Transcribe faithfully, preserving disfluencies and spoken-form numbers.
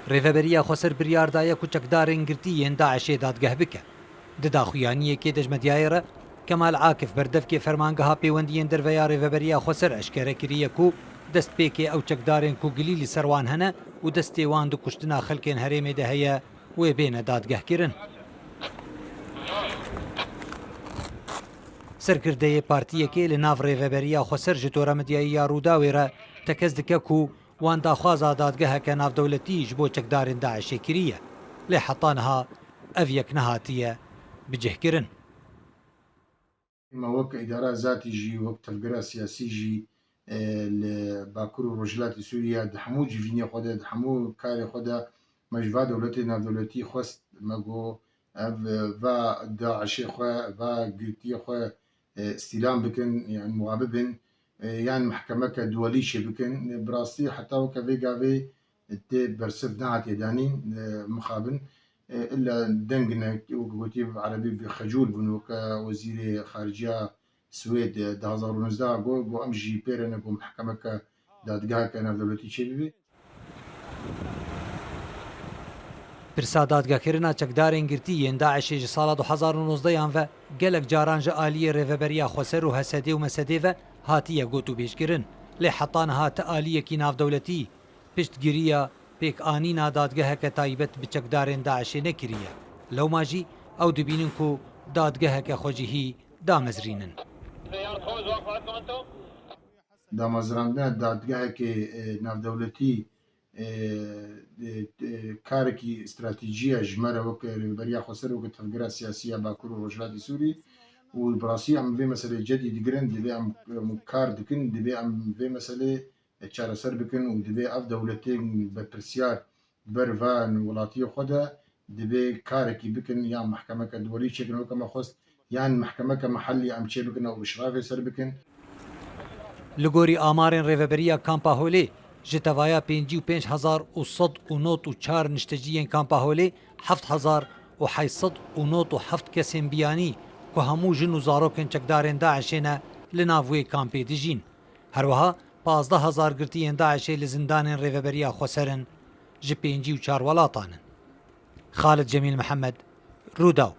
Rêveberiya Xweser biryar daye ku çekdarên girtî yên DAIŞê dadgeh bike. Di daxuyaniyekê de ji medyayê re, Kemal Akif, berdevkê Fermangeha Pêwendiyên Derve ya Rêveberiya Xweser eşkere kiriye ku destpêkê ew çekdarên ku gilî li ser wan hene û destê wan di kuştina xelkên herêmê de heye, wê bêne dadgehkirin. Serkirdeyê partiyekê li nav Rêveberiya Xweser ji tora medyayî ya Rûdawê re tekez dike ku wan daxwaza dadgeheke navdewletî ji bo çekdarên DAIŞê kiriye. Lê heta niha ev yek nehatiye bicihkirin. Me wek îdara zatî jî, wek tevgera siyasî jî, e, li Bakur û Rojhilatê Sûriye di hemû civînê xwe de, di hemû karê xwe de me ji va dewletê navdewletî xwest, me got, ev, e, va DAIŞê xwe, va girtiyê xwe, e, îstîlam bikin, yan muxabin bin, e, yan mehkemeke duwelî çêbikin. Bi rastî heta weke vê gavê tê bersiv nehatiye danîn, e, mixabin. E, illa deng ne, wek gotî bi erebî bi xecûl bûn, weke wezîrê xariceya Swêd, e, du hazar û nozdeh got, got, em jî pê re ne, got, mehkemeke, dadgeheke navdewletî çêbibe. Pirsa dadgehkirina çekdarên girtî yên DAIŞê ji sala du hazar û nozdeh an ve gelek caran ji aliyê Rêveberiya Xweser û HSDê û MSDê ve hatiye gotûbêjkirin. Lê heta niha ti aliyekî navdewletî piştgiriya pêkanîna dadgeheke taybet bi çekdarên DAIŞê nekiriye. Lewma jî ew dibînin ku dadgeheke xwecihî damezrînin. Damezrandina dadgehekê, e, navdewletî, e, e, e, karekî stratejî ye ji me re weke Rêveberiya Xweser, weke tevgera siyasî ya Bakur û Rojhilatê Sûrî û bi rastî em vê meselê cedî digirin, divê em, em kar dikin, divê em vê meselê çareser bikin û divê ev dewletên berpirsiyar ber van welatiyê xwe de divê karekî bikin, yan mehkemeke duwelî çêkin weke me xwest, yan mehkemeke mehellî em çêbikin û îşrafê ser bikin. Li gorî amarên Rêveberiya Kampa Holê, ji tevaya pêncî û pênc hezar û sed û nod û çar nişteciyên Kampa Holê, heft hezar û heyt sed û nod û heft kesên biyanî ku hemû jin û zarokên çekdarên DAIŞê ne, li nav wê kampê dijîn. Her wiha pazdeh hezar girtiyên DAIŞê li zindanên Rêveberiya Xweser in, ji pêncî û çar welatan in. Xalid Cemîl Mihemed, Rûdaw.